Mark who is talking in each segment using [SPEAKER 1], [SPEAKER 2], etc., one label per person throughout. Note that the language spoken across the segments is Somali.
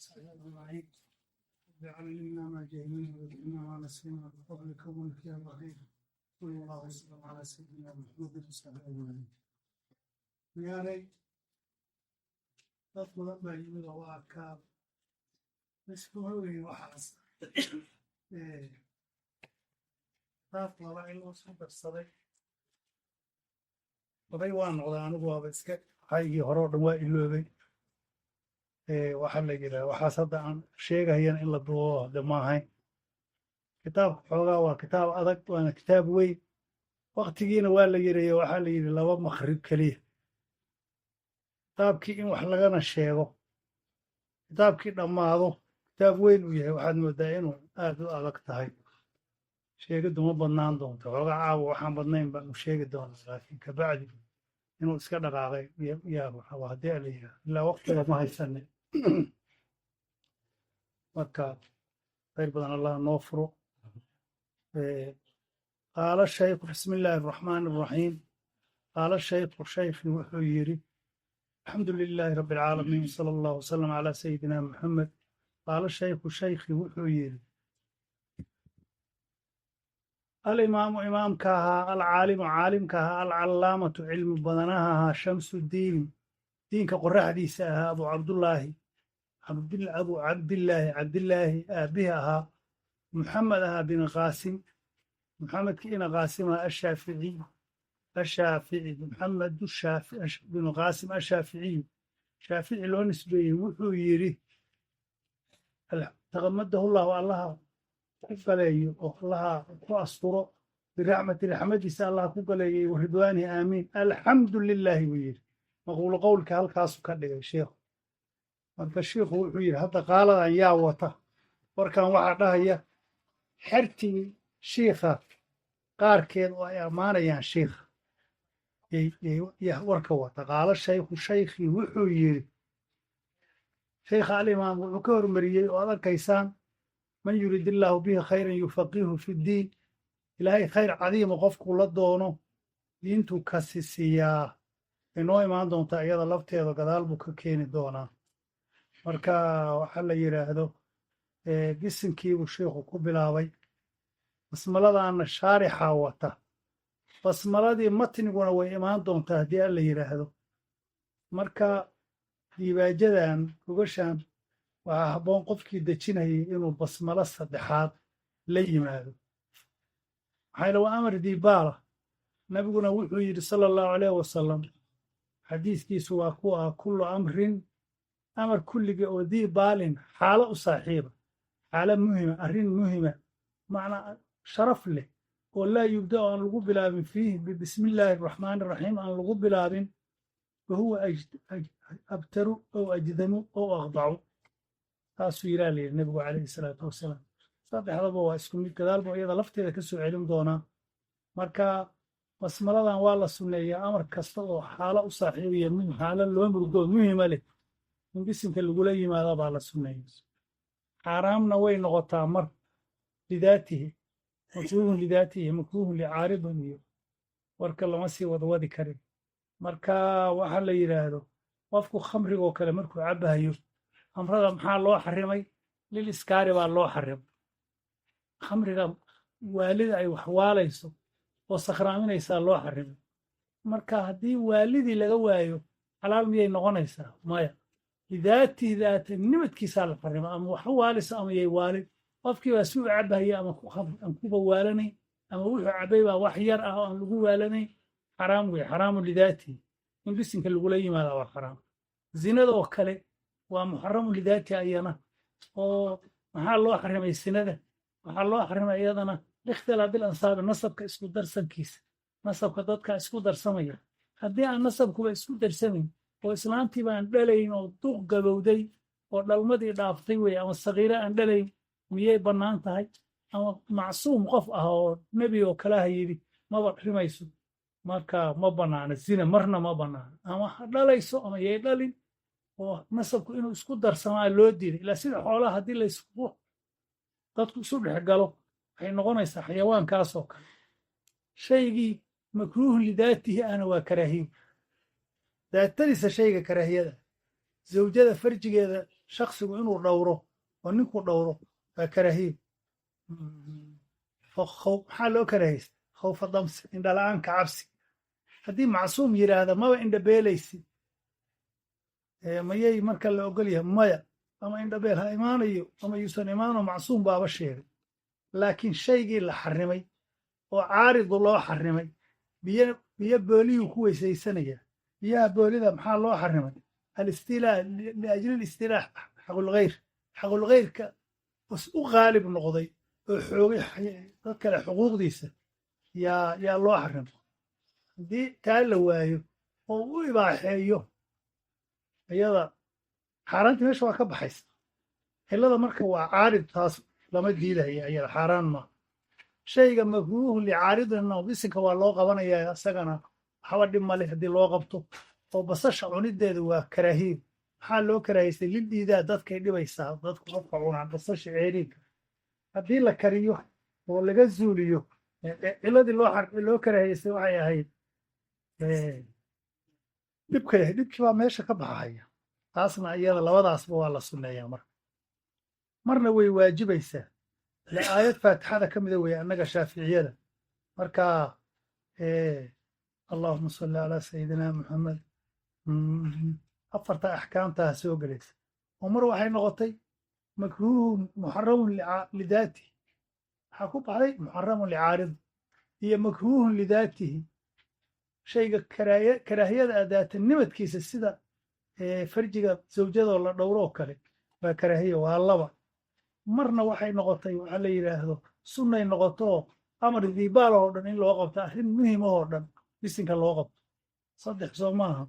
[SPEAKER 1] وصحبه أجمعين. رب علمنا ما جهلنا وذكرنا ما نسينا بفضلك ومنك يا رحيم. صلى الله وسلم على سيدنا محمد وصحبه أجمعين. Magaalay dad badan baa yimid oo waa arkaa iskuma weyn waxaas kitaab laba in loo soo darsaday. Oday waa noqday anigu, waaba iska haygii hore oo dhan waa iloobay. Waxaa la yidhaha waxaas hadda aan sheegahayana in la duubo de ma ahayn. Kitaabka xoogaa waa kitaab adag, waana kitaab weyn, waktigiina waa la yirayo. Waxaa la yidhi laba maqrib keliya kitaabkii in wax lagana sheego, kitaabkii dhammaado. Kitaab weyn uu yahay, waxaad moodaa inuu aad u adag tahay sheegiddu, ma badnaan doonto. Xoogaa caawa waxaan badnayn baanu sheegi doonaa, laakiin kabacdi inuu iska dhaqaaqay yaa raba haddii ala yidhaah, ilaa waqtiga ma haysanin. Marka khayr badan Allah noo furo. Qaala shaykhu, bismi illaahi araxmaani araxiim. Qaala shaykhu, shaykhi wuxuu yidhi: alxamdu lilaahi rabbi alcaalamiin, sala allahu wasalam calaa sayidina Muxamed. Qaala shaykhu, shaykhi wuxuu yidhi: alimaamu, imaamka ahaa, alcaalimu, caalimka ahaa, alcallaamatu, cilmi badanaha ahaa, Shamsudiin, diinka qoraxdiisa ahaa, Abu Cabdullaahi, Abu Cabdillaahi, Cabdillaahi aabbihi ahaa, Muxamed ahaa, bin Qaasim, Muxamedki ina Qaasim ahaa, Ashaaficiy, Ashaafici, Muxamed binu Qaasim Ashaaficiyu, Shaafici loo nisbeeyey, wuxuu yidhi: taqamadahu llahu, Allaha ku galeeyo oo Allaha ku asturo, biraxmati, raxmadiisa Allaha ku galeeyey, wa ridwaanihi, aamiin. Alxamdu lilaahi buu yidhi. Maquulo qowlka halkaasu ka dhigay sheikhu. Marka shiikhu wuxuu yidhi hadda qaaladan yaa wata warkan? Waxaa dhahaya xertii shiikha qaarkeed oo ay ammaanayaan shiikha warka wata. Qaalo shaykhu, shaykhii wuxuu yidhi. Shaykha alimaam wuxuu ka hormariyey oo ad arkaysaan: man yurid illaahu bihi khayran yufaqihu fi ddiin. Ilaahay khayr cadiima qofkuu la doono diintuu kasi siiyaa. Inoo imaan doontaa iyada lafteeda, gadaal buu ka keeni doonaa. Marka waxaa la yidhaahdo bisinkiibuu sheikhu ku bilaabay. Basmaladaana shaarixaa wata, basmaladii matniguna way imaan doontaa haddii Alla yidhaahdo. Marka diibaajadan gogashan waxaa habboon qofkii dejinayay inuu basmalo saddexaad la yimaado. Maxaa yeele waa amar diibaala. Nabiguna wuxuu yidhi sala allahu alayh wasalam, xadiiskiisu waa ku ah: kullu amrin, amar kulliga oo dii baalin, xaalo u saaxiiba, xaalo muhima, arrin muhima, macnaa sharaf leh, oo laa yubda, aan lagu bilaabin, fiihi bibismi illaahi araxmaani araxiim aan lagu bilaabin, fahuwa abtaru ow ajdamu ow aqdacu. Saasuu yiraa la yidhi nebigu calayhi salaatu wasalaam. Saddexdaba waa isku mid, gadaal buu iyada lafteeda ka soo celin doonaa. Marka basmaladan waa la sunneeyaa amar kasta oo xaalo u saaxiibaya, xaalo loo murgo muhima leh, in bisinka lagula yimaada baa la sunneeya. Xaaraamna way noqotaa mar lidaatihi, makruuhun lidaatihi, makruuhun licaaridin, iyo warka lama sii wadwadi karin. Marka waxa la yidhaahdo qofku khamrigoo kale markuu cabbahayo, khamrada maxaa loo xarimay? Lil iskaari baa loo xarimay. Khamriga waalida ay wax waalayso oo sakhraaminaysaa loo xarimay. Marka haddii waalidii laga waayo, xalaal miyay noqonaysaa? Maya. Lidaatihi, daata nimadkiisaa la xarima, ama wax waalisa ama yay waalin. Qofkii baa si u cabbahaya ama aan kuba waalanayn, ama wuxuu cabbay baa wax yar ah oo aan lagu waalanayn, xaraam wey, xaraamu lidaatihi. In bisinka lagula yimaada waa xaraam. Zinadoo kale waa muxaramu lidaatihi ayana. Oo maxaa loo xarimay sinada? Waxaa loo xarimay iyadana likhtilaatil ansaabi, nasabka isku darsankiisa, nasabka dadka isku darsamaya. Haddii aan nasabkuba isku darsamayn oo islaantii baan dhalayn oo duq gabowday oo dhalmadii dhaaftay wey, ama sakiire aan dhalayn, miyay bannaan tahay? Ama macsuum qof ah oo nebi oo kalaha yidhi maba rimayso. Marka ma bannaana zina, marna ma bannaana, ama ha dhalayso ama yay dhalin, oo nasabku inuu isku darsamaa loo diiday. Ilaa sida xoolaha haddii laysku dadku isu dhex galo, waxay noqonaysaa xayawaankaasoo kale. Shaygii makruuhun lidaatihi ana waa karaahiyo daatadiisa, shayga karaahiyada. Zawjada farjigeeda shaksigu inuu dhowro oo ninku dhowro waa karaahiyo. Maxaa loo karaahiysta? Khawfa damsi, indhala-aanka cabsi. Haddii macsuum yidhaahda maba indhabeelaysid, mayay marka la ogol yahay? Maya. Ama indhabeel ha imaanayo ama yuusan imaanoo, macsuum baaba sheegay. Laakiin shaygii la xarimay oo caaridu loo xarimay, biyo biyo booliyuu ku weysaysanaya. Biyaha boolida maxaa loo xarimay? Alistilaa liajli listilaax xaqulghayr, xaqulghayrka u qaalib noqday oo xoogay dad kale xuquuqdiisa yaa loo xarimay. Haddii taa la waayo oo u ibaaxeeyo, iyada xaaraantii meesha waa ka baxaysa. Cillada marka waa caarid, taas lama diidaya, iyada xaaraan maa. Shayga makruuhun licaaridina bisinka waa loo qabanayaa, isagana waxba dhib male haddii loo qabto. Oo basasha cunideedu waa karaahiyo. Maxaa loo karaahiystay? Lil iidaa, dadkay dhibaysaa, dadku qofka cunaan basasha ceeriinka. Haddii la kariyo oo laga zuuliyo cilladii loo karaahiystay, waxay ahayd dhibka, dhibkii baa meesha ka baxaya. Taasna iyada labadaasba waa la sunneeyaa. Marka marna way waajibaysaa, le aayad Faatixada ka mida weeye annaga Shaaficiyada. Marka allahuma salli calaa sayidina Muxamed. Afarta axkaamtaa soo gelaysa oo mar waxay noqotay makruuhun muxaramun lidaatihi, waxaa ku baxday muxaramun licaarid iyo makruuhun lidaatihi. Shayga karaahiyada ah daatanimadkiisa, sida farjiga zawjadoo la dhowro oo kale, waa karaahiya, waa laba. Marna waxay noqotay waxa la yidhaahdo sunnay noqotoo amar diibaal oo dhan in loo qabto, arrin muhiim oo dhan bisinka loo qabto. Saddex soo maaha?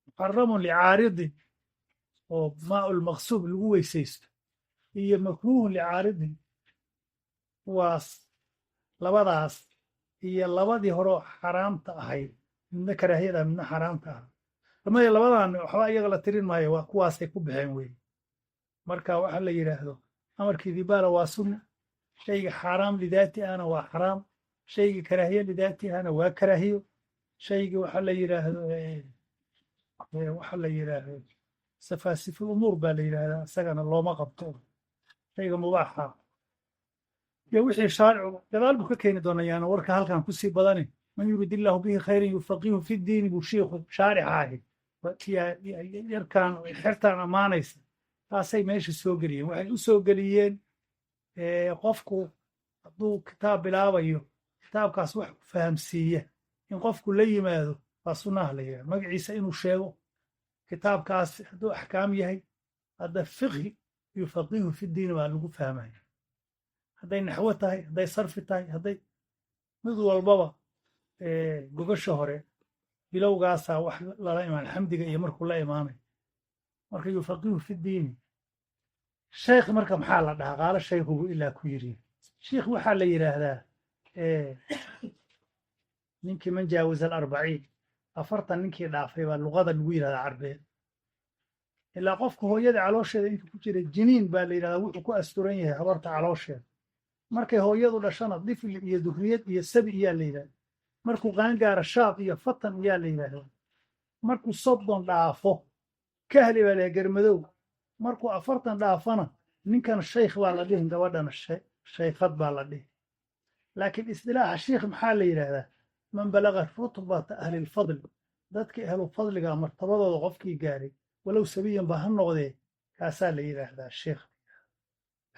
[SPEAKER 1] Muxaramun licaaridin oo maaul maqsuub lagu weysaysto iyo makruuhun licaaridin, kuwaas labadaas iyo labadii horeo xaraamta ahayd, midna karaahiyada, midna xaraamta ah. Lamada labadan waxba iyaga la tirin maayo, waa kuwaasay ku baxeen weye. Marka waxa la yidhaahdo amarkii dibaala waa sunna, shayga xaaraam lidaati ahna waa xaraam, shayga karaahiye lidaati ahna waa karaahiyo, shayga waxa la yidhaahdo safaasiful umuur baa la yidhaahdaa, isagana looma qabto. Shayga mubaaxa iyo wixii shaaricu gadaal buu ka keeni doonayaana warka halkan kusii badani. Man yurid illaahu bihi khayran yufaqihu fi ddiini buu shiikhu shaarixa ahi yarkan xertaan ammaanaysa. Taasay meesha soo geliyeen. Waxay u soo geliyeen, qofku hadduu kitaab bilaabayo, kitaabkaas wax ku fahamsiiya in qofku la yimaado waa sunnaha la yidhahda. Magaciisa inuu sheego, kitaabkaas hadduu axkaam yahay, hadda fiqhi yufaqihu fi ddiini baa lagu fahmaya. Hadday naxwo tahay, hadday sarfi tahay, hadday mid walbaba, gogasha hore bilowgaasaa wax lala imaan, xamdiga iyo markuu la imaanayo. Marka yufaqihu fi ddiini. Sheekh marka maxaa la dhahaa? Qaalo shaykhugu ilaa ku yidhi, sheikh waxaa la yidhaahdaa ninkii man jaawaza alarbaciin, 40 ninkii dhaafay baa luqada lagu yidhahdaa Carbeed. Ilaa qofka hooyada caloosheeda intuu ku jira jiniin baa la yidhahdaa, wuxuu ku asturan yahay habarta caloosheeda. Markay hooyadu dhashana difli iyo durriyad iyo sabi iyaa la yidhahda. Markuu qaangaara shaab iyo fatan iyaa la yidhaahdaa. Markuu 30 dhaafo kahli baa la garmadow. Markuu 40 dhaafana ninkan shaykh baa la dhihin, gabadhana shaykhad baa la dhihi. Laakiin isdilaaxa shiikh maxaa la yidhaahdaa? Man balaga rutbata ahlilfadl, dadka ahlu fadliga martabadooda qofkii gaaray, walow sabiyan ba ha noqdee, kaasaa la yidhaahdaa sheikh.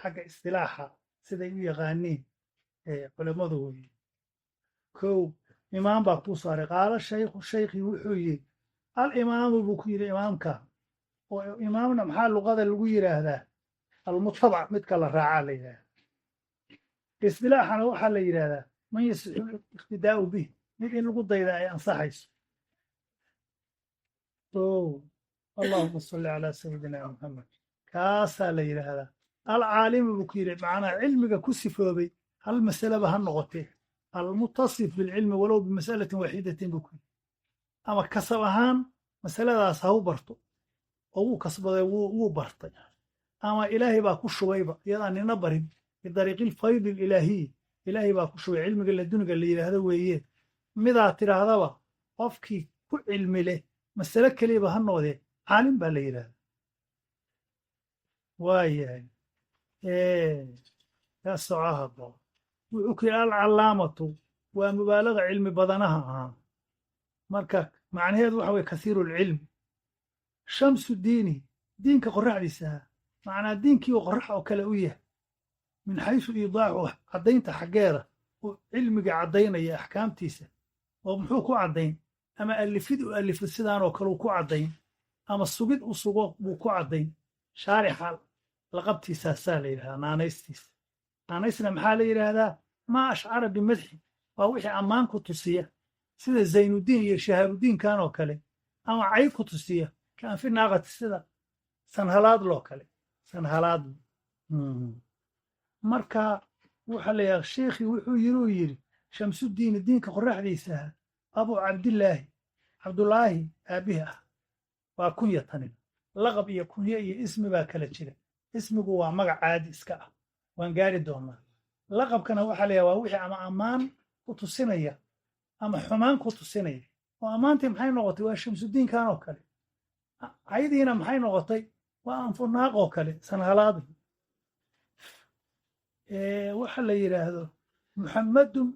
[SPEAKER 1] Xagga istilaaxa siday u yaqaaniin culimmadu weye. Kow, imaam baa kuu saaray. Qaala shaykhu, shaykhii wuxuu yidhi, alimaamu buu ku yidhi imaamka. Oo imaamna maxaa luqada lagu yidhaahdaa? Almutabac, midka la raacaa la yidhahdaa. Istilaaxana waxaa la yidhaahdaa man yasixu iqtidaa'u bih, mid in lagu dayda ay ansaxayso. Allahuma salli calaa sayidina Muxamed. Kaasaa la yidhaahdaa. Alcaalimi buu ku yidhi, macnaa cilmiga ku sifoobay, hal masaleba ha noqotee. Almutasif bilcilmi walow bimas'alatin waaxidatin buu ku yidhi. Ama kasab ahaan masaladaas ha u barto oo wuu kasbaday, wuu bartay, ama Ilaahay baa ku shubayba iyadaan nina barin, bidariiqi lfaydi alilaahiy, Ilaahay baa ku shubay cilmiga laduniga la yidhaahdo weeye. Midaa tidhaahdaba, qofkii ku cilmi leh masale keliyaba ha noqdee. Caalim baa la yidhahda. Waayahay, kaa soco haddo. Wuxuu ku yidhi alcalaamatu waa mubaalaga cilmi badanaha ahaa. Marka macnaheedu waxa weye kasiiru lcilm. Shamsu diini, diinka qorraxdiisa ahaa, macnaa diinkii uu qorrax oo kale u yahay, min xaysu iidaaxu, caddaynta xaggeeda uu cilmiga caddaynaya axkaamtiisa. Oo muxuu ku caddayn? Ama alifid u alifid sidaanoo kale uu ku caddayn, ama sugid u sugo buu ku caddayn. Shaarixa laqabtiisaasaa la yidhahdaa, naanaystiisa. Naanaysna maxaa la yidhaahdaa? Maa ashcara bimadxi, waa wixii ammaan ku tusiya, sida Zaynuddiin iyo Shahaabudiinkan oo kale, ama cayb ku tusiya, ka anfi naaqati, sida sanhalaadloo kale, sanhalaadlo. Marka waxaa la yidhaha sheikhii wuxuu yiri, uu yidhi Shamsudiini, diinka qorraxdiisa ahaa, Abu Cabdillaahi, Cabdulaahi aabbihi ah. Waa kunya tanin. Laqab iyo kunyo iyo ismi baa kala jira. Ismigu waa magac caadi iska ah, waan gaari doonaa. Laqabkana waxaa la yidhaha waa wixii ama ammaan ku tusinaya ama xumaan ku tusinaya. Oo ammaantii maxay noqotay? Waa Shamsudiinkan oo kale. Caydiina maxay noqotay? Waa anfunaaq oo kale, sanhalaadu. Waxa la yidhaahdo Muxammadun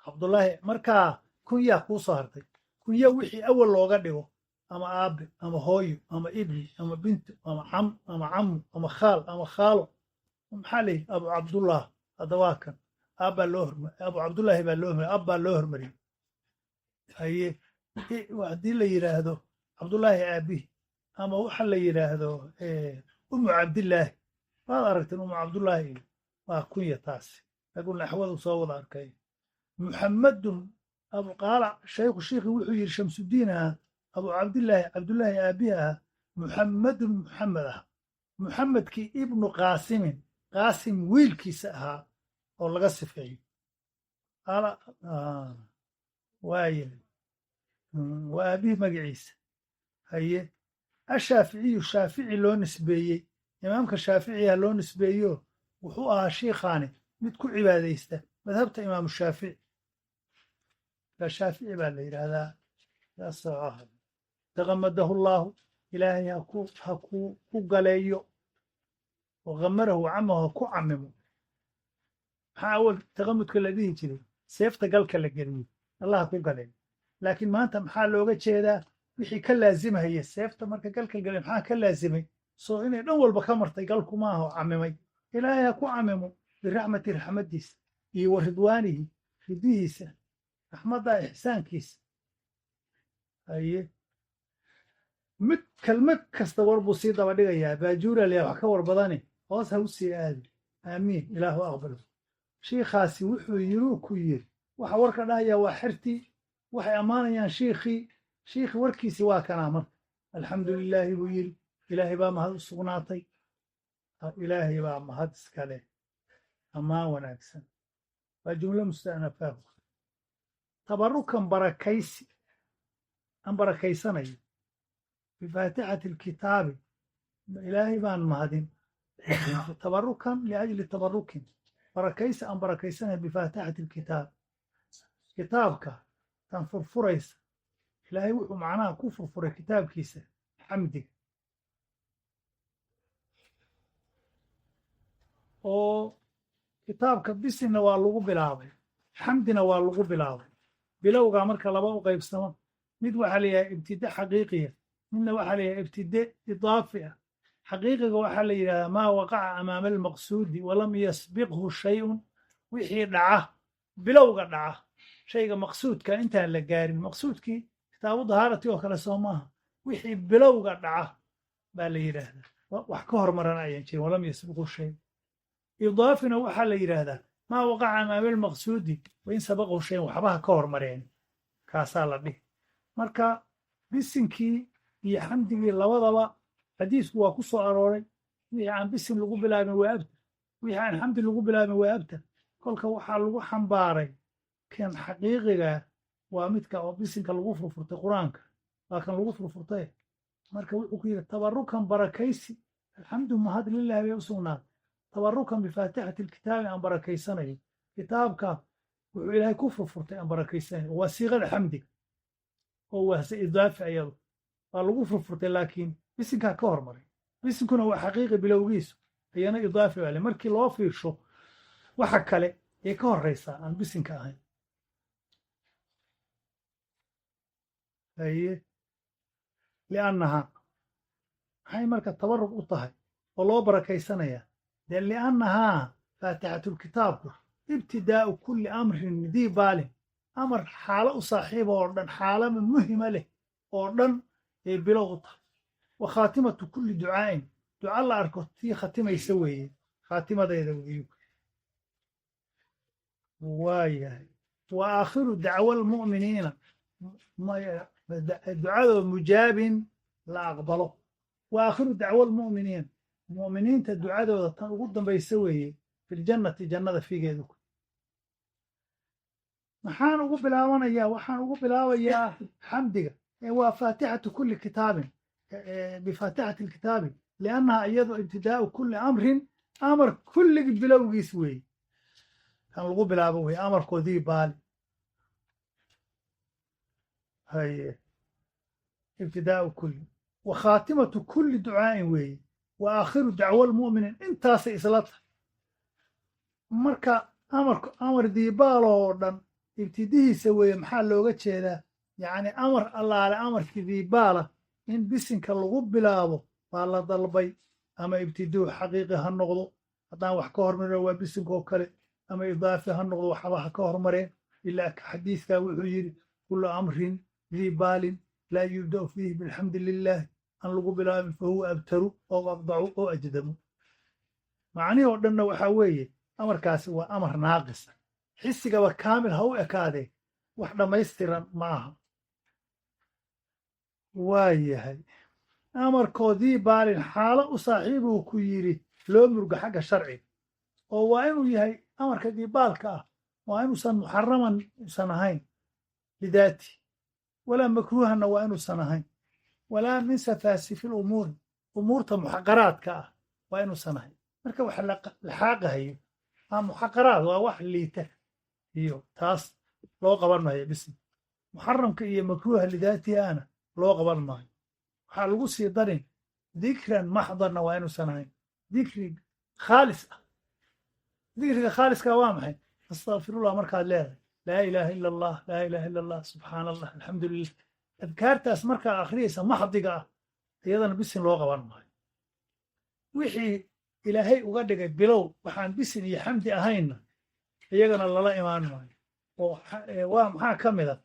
[SPEAKER 1] Cabdullaahi. Markaa kunyaa kuu soo hartay. Kunya wixii awal looga dhigo, ama aabe ama hooyo ama ibni ama bintu ama cam ama cammu ama khaal ama khaalo, maxaa la yidhi? Abu Cabdullah. Hadda waa kan aabbaa loo hormar, Abu Cabdullaahi baa loo hormariyey, ab baa loo hormariyey. Haye, haddii la yidhaahdo Cabdullaahi aabihi, ama waxa la yidhaahdo Umu Cabdillaahi, waad aragteen Umu Cabdullaahi, waa kunya taasi, lagu naxwadu soo wada arkay. Muxammadun abu qaala shaykhu, shiikhi wuxuu yidhi, Shamsudiin ahaa, Abu Cabdillaahi, Cabdullaahi aabihi ahaa, Muxammadun Muxamed ah, Muxamedkii ibnu Qaasimin, Qaasim wiilkiisa ahaa oo laga sifeeyo. Waaya, waa aabihii magaciisa. Haye, Ashaaficiyu, Shaafici loo nisbeeyey, imaamka Shaaficiha loo nisbeeyo. Wuxuu ahaa shiikhaani mid ku cibaadaysta madhabta Imaamu Shaafici. Shaafici baa la yidhaahdaa. Taqamadahu Allaahu, Ilaahay ha ku galeeyo, oo hamarahu camahu, ha ku camimo. Maxaa awal taqamudka la dhihi jiray? Seefta galka la geliyo, Allah ha ku galeeyo. Laakiin maanta maxaa looga jeedaa? Wixii ka laazimahaya seefta marka galka geliyo, maxaa ka laazimay? Soo inay dhan walba ka martay galku maaha oo camimay. Ilaahay ha ku camimo biraxmati, raxmaddiisa, iyo wa ridwaanihi, ridihiisa, raxmadda ixsaankiisa. Haye, mid kelmad kasta war buu sii daba dhigayaa. Baajuura liya wax ka war badani, hoos ha u sii aadi. Aamiin, Ilaahu aqbalo. Shiikhaasi wuxuu yiruu ku yiri, waxa warka dhahaya waa xertii, waxay ammaanayaan shiikhii. Shiikhi warkiisi waa kanaa. Marka alxamdu lilaahi buu yiri, Ilaahay baa mahad u sugnaatay, Ilaahay baa mahad iskale, ammaan wanaagsan. Waa jumlo musta'nafaa. Tabarukan, barakaysi aan barakaysanayo, bifaatixati alkitaabi, Ilaahay baan mahadin. Tabarukan liajli tabarukin, barakaysi aan barakaysanayo, bifaatixati alkitaab, kitaabka tan furfuraysa. Ilaahay wuxuu macnaha ku furfuray kitaabkiisa xamdiga, oo kitaabka bisinna waa lagu bilaabay, xamdina waa lagu bilaabay. Bilowgaa marka laba u qaybsamo: mid waxaa la yidhaha ibtide xaqiiqiya, midna waxaa la yidhaha ibtide idaafi ah. Xaqiiqiga waxaa la yidhahdaa maa waqaca amaama almaqsuudi walam yasbiqhu shayun, wixii dhaca, bilowga dhaca shayga maqsuudka intaan la gaarin maqsuudkii. Kitaabu dahaarati oo kale soo maaha? Wixii bilowga dhaca baa la yidhaahdaa, wax ka hormaran ayaan jirin, walam yasbiqhu shay. Idaafina waxaa la yidhaahdaa maa waqaca amaama almaqsuudi wain sabaqahu shayan, waxbaha ka hormareen, kaasaa la dhihi. Marka bisinkii iyo xamdigii labadaba xadiisku waa ku soo arooray. Wixii aan bisin lagu bilaabin waa abtar, wixii aan xamdi lagu bilaabin waa abtar. Kolka waxaa lagu xambaaray kan xaqiiqiga waa midka oo bisinka lagu furfurtay, Qur-aanka waa kan lagu furfurtay. Marka wuxuu ku yidhi tabarukan, barakaysi, alxamdu mahad lilahi bay u sugnaatay, tabarukan bifaatixati alkitaabi, aan barakaysanayo kitaabka wuxuu Ilaahay ku furfurtay aan barakaysanayo. Waa siiqada xamdiga oo waase idaafi ayadu. Waa lagu furfurtay, laakiin bisinkaa ka hormaray. Bisinkuna waa xaqiiqi bilowgiisu, iyana idaafi baa le. Markii loo fiirsho waxa kale ee ka horeysaa aan bisinka ahayn. Haye, liannaha maxay marka tabarug u tahay oo loo barakaysanayaa? Dee liannahaa faatixatulkitaabku ibtidaa'u kulli amrin dii baalin, amar xaalo u saaxiiba oo dhan, xaalama muhima leh oo dhan ay bilow u tahay. Wa khaatimatu kulli ducaa'in, duca la arko tii khatimaysa weeye, khaatimadeeda weeyu. Waayahay, wa aakhiru dacwa almu'miniina, ducadoo mujaabin la aqbalo. Wa aakhiru dacwa almu'miniina, mu'miniinta ducadooda tan ugu dambaysa weeye, filjannati, jannada fiigeedu. Maxaan ugu bilaabanayaa? Waxaan ugu bilaabayaa xamdiga. Waa faatixatu kulli kitaabin, bifaatixati alkitaabi, liannaha iyadu ibtidaa'u kulli amrin, amar kulligi bilowgiis weeye, kan lagu bilaabo weye amarkoodii baali. Haye, ibtidaa'u kulli wa khaatimatu kulli ducaa'in weeye, wa aakhiru dacwa almu'miniin. Intaasay isla tahay. Marka amarku amar diibaal oo dhan ibtidihiisa weeye. Maxaa looga jeedaa? Yacni amar allaale amarkii diibaala in bisinka lagu bilaabo baa la dalbay. Ama ibtiduhu xaqiiqi ha noqdo, haddaan wax ka hormarin waa bisinka oo kale, ama idaafi ha noqdo, waxba ha ka hormareen. Ilaa xadiiskaa wuxuu yidhi: kullu amrin dii baalin laa yubda'u fiihi bilxamdi lilaah, aan lagu bilaabin, fahuwa abtaru oo aqdacu oo ajdamu. Macnihii oo dhanna waxaa weeye amarkaasi waa amar naaqisa, xisigaba kaamil ha u ekaadee, wax dhammaystiran ma aha. Waa yahay, amarkoodii baalin xaalo u saaxiibuu ku yidhi loo murgo xagga sharciga, oo waa inuu yahay amarka diibaalka ah, waa inuusan muxaraman usan ahayn lidaati, walaa makruuhanna waa inuusan ahayn, walaa min safaasifi lumuuri, umuurta muxaqaraadka ah waa inuusan ahayn. Marka wax la xaaqahayo aa muxaqaraad waa wax liita, iyo taas loo qaban maayo bismi. Muxaramka iyo makruuha lidaatihi ana loo qaban maayo. Waxaa lagu sii darin dikran maxdarna waa inuusan ahayn, dikri khaalis ah. Dikriga khaaliska waa maxay? Astaqfirullah markaad leedahay, laa ilaaha ila allah, laa ilaaha ila allah, subxaana allah, alxamdulilah, adkaartaas markaa akhriyaysa maxdiga ah, iyadana bisin loo qaban maayo. Wixii ilaahay uga dhigay bilow waxaan bisin iyo xamdi ahaynna iyagana lala imaan maayo. Oo waa maxaa ka mid a?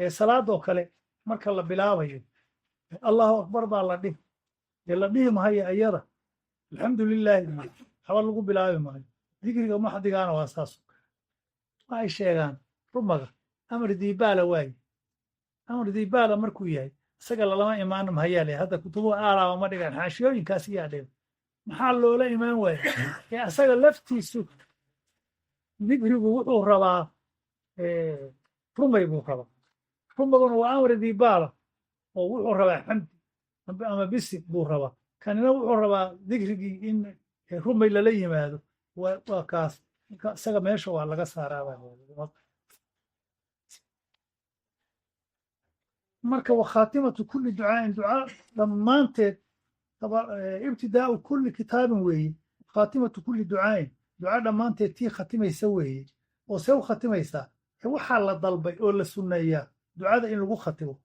[SPEAKER 1] Salaadoo kale marka la bilaabayo allahu akbar baa la dhihi, dee la dhihi maayo iyada alxamdu lilaahi, waxba lagu bilaabi maayo. Dikriga maxdigaana waa saas. Waxay sheegaan rumaga amar diibaala waaye. Amar diibaala markuu yahay isaga lalama imaan mahayaa le. Hadda kutubuhu aalaaba ma dhigaan, xaashiyooyinkaas iyaa dhigan. Maxaa loola imaan waaye? Ee asaga laftiisu dikrigu wuxuu rabaa rumay buu rabaa. Rumaguna waa amar diibaala oo wuxuu rabaa xamdi ama bisi buu rabaa. Kanina wuxuu rabaa dikrigii in rumay lala yimaado. Waa kaas isaga meesha waa laga saaraaba. Marka wa khaatimatu kulli ducaa'in, ducaa dhammaanteed, ibtidaa'u kulli kitaabin weeye, khaatimatu kulli ducaa'in, duca dhammaanteed tii khatimaysa weeye. Oo see u khatimaysaa? Waxaa la dalbay oo la sunneeyaa ducada in lagu khatimo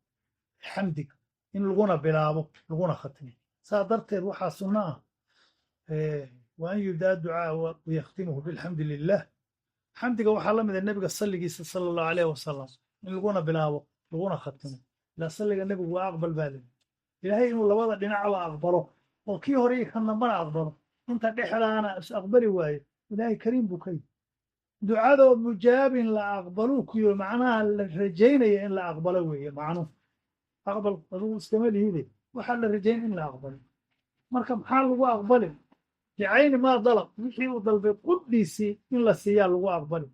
[SPEAKER 1] xamdiga, in laguna bilaabo laguna khatimo. Saa darteed waxaa sunno ah wa an yubdaa ducaa wayakhtimuhu bilxamdi lilah. Xamdiga waxaa la mida nebiga salligiisa sala allahu alayh wasalam, in laguna bilaabo laguna khatimo. Ilaa salliga nebigu waa aqbal baa lii ilaahay inuu labada dhinacba aqbalo, oo kii hore iyo kan dambana aqbalo, inta dhexdaana is aqbali waayo. Ilaahay kariim buu ka yihi. Ducadoo mujaabin la aqbaluu ku yiri, macnaha la rajaynaya in la aqbalo weeye. Macnuhu aqbal adugu iskama lihide, waxaa la rajayn in la aqbalo. Marka maxaa lagu aqbali? Bicayni maa dalab, wixii uu dalbay qudhiisii in la siiyaa lagu aqbali,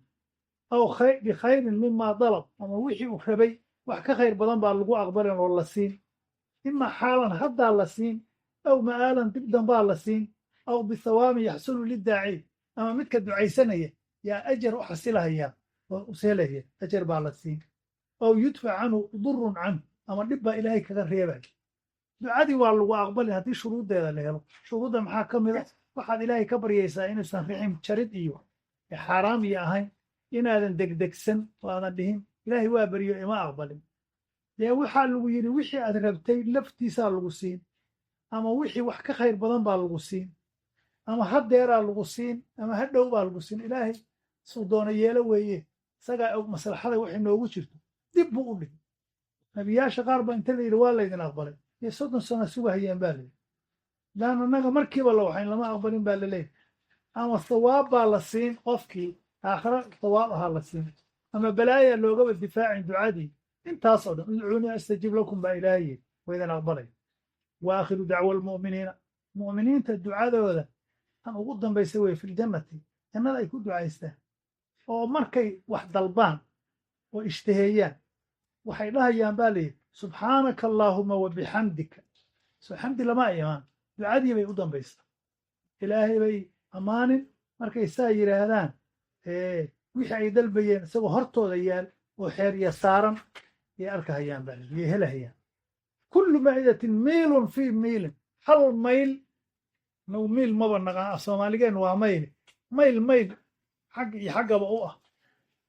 [SPEAKER 1] aw bikhayrin mimaa dalab, ama wixii uu rabay wax ka khayr badan baa lagu aqbalin oo la siin. Ima xaalan haddaa la siin, aw ma'aalan dib dambaa la siin, aw bithawaabin yaxsulu lidaaci, ama midka ducaysanaya yaa ajar u xasilahaya oo useelaya, ajar baa la siin, aw yudfac canhu durun canhu, ama dhib baa ilaahay kaga reebaya. Ducadii waa lagu aqbalin haddii shuruuddeeda la helo. Shuruudda maxaa ka mid a? Waxaad Ilaahay ka baryaysaa inuusan rixim jarid iyo xaaraam iyo ahayn, inaadan degdegsan oo aadan dhihin "Ilaahay waa baryo, ima aqbalin." Dee waxaa lagu yidhi wixii aad rabtay laftiisaa lagu siin, ama wixii wax ka khayr badan baa lagu siin, ama haddeeraa lagu siin, ama hadhow baa lagu siin. Ilaahay suu doona yeelo weeye, isagaa og maslaxada waxay noogu jirto. Dib buu u dhigay. Nebiyaasha qaar baa inta la yidhi "Waa laydin aqbalay" iyo 30 sano sugahayeen baa layidhi. Laan annaga markiiba la waxayn "Lama aqbalin" baa laleeyahy. Ama thawaab baa la siin qofkii, aakhira thawaab ahaa la siin, ama balaaya loogaba difaacin ducadii. Intaas oo dhan "ادعوني أستجب لكم" baa Ilaahay yidhi, waa idin aqbalay. وآخر دعوى المؤمنين, mu'miniinta ducadooda tan ugu dambaysa wey, في الجنة, jannada ay ku ducaystaan, oo markay wax dalbaan oo ishtaheeyaan waxay dhahayaan baa layidhi "سبحانك اللهم وبحمدك". Soo xamdi lama imaan, ducadii bay u dambaysaa. Ilaahay bay ammaanin. Markay saa yidhaahdaan, wixii ay dalbayeen isagoo hortooda yaal oo xeerya saaran yay arkahayaan baa layidhi, yay helahayaan. كل مائدة ميل في ميل, hal mayl nagu miil maba naqaan, af Soomaaligeen waa mayl, mayl mayl xag iyo xaggaba u ah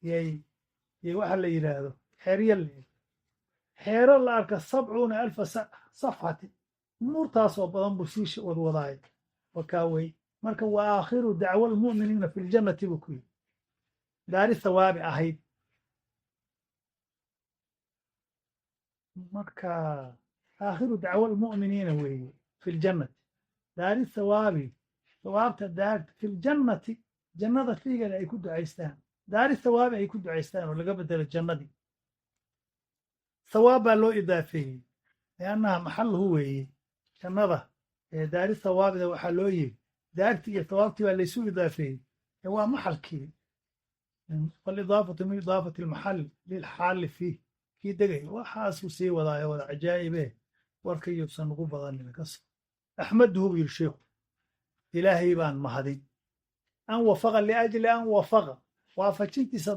[SPEAKER 1] yay waxa la yidhaahdo xeerya la xeero la arka 70,000 صفحة, umuurtaasoo badan buu sii wadwadaay. Wakaa wey. Marka وآخر دعوى المؤمنين في الجنة buu ku yidhi, daari thawaabi ahayd. Marka آخر دعوى المؤمنين weeye في الجنة, daari thawaabi, thawaabta daarta, في الجنة, jannada fiigeeda ay ku ducaystaan, daari thawaabi ay ku ducaystaan oo laga bedelo jannadii. Thawaab baa loo idaafeeyey لأنها محله weeye jannada. Daari thawaabida waxaa loo yiri daartii iyo thawaabtii baa laysu idaafeeyey, waa maxalkii. والإضافة من إضافة المحل للحال فيه, kii degay. Waxaasuu sii wadaayo wada cajaa'ibe, warkayuusan ugu badanin kas. أحمده buu yidhi sheikhu, Ilaahay baan mahadin, أن وفق, لأجل أن وفق, waafajintiisa.